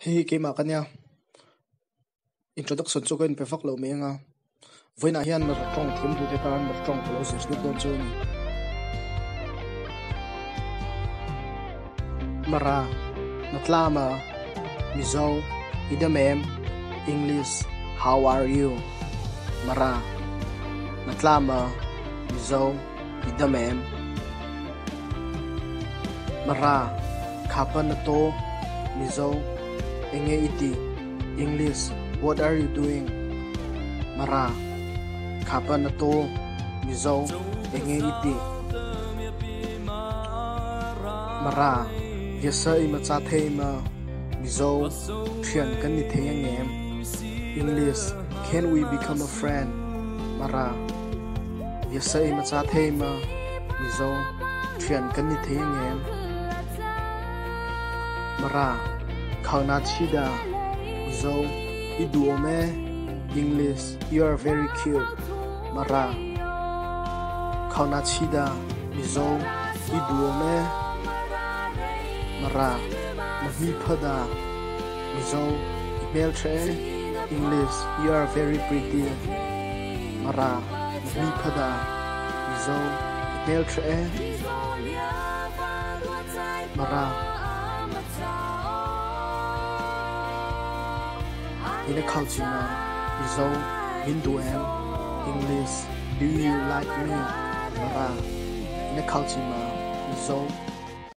Hei hi keimah ka nia, introduction chu ka inpe vak loh mai anga, vawiinah hian Mara tawng thiam duhte tan Mara tawng ka lo zirtir dawn chu a ni. Mara, Natlama, Mizo, I dam em? English, How are you? Mara, Natlama, Mizo, I dam em? Mara, Khapa na taw, Mizo, Enge i tih? English, What are you doing? Mara, Khapa na taw, Mizo, Enge i tih? Mara, Biasa i macha thei ma? Mizo, Thian kan ni thei angem? English, Can we become a friend? Mara, Biasa i macha thei ma? Mizo, Thian kan ni thei angem? Mara, Khau na chi dah? Mizo, I duh awm e. English, You are very cute. Mara, Khau na chi dah? Mizo, I duh awm e. Mara, Na hmi pha dah? Mizo, I hmelṭha e. English, You are very pretty. Mara, Na hmi pha dah? Mizo, I hmelṭha e. Mara, I na khau chin ma? Mizo, Min duh em? English, Do you like me? Mara, I na khau chin ma? Mizo.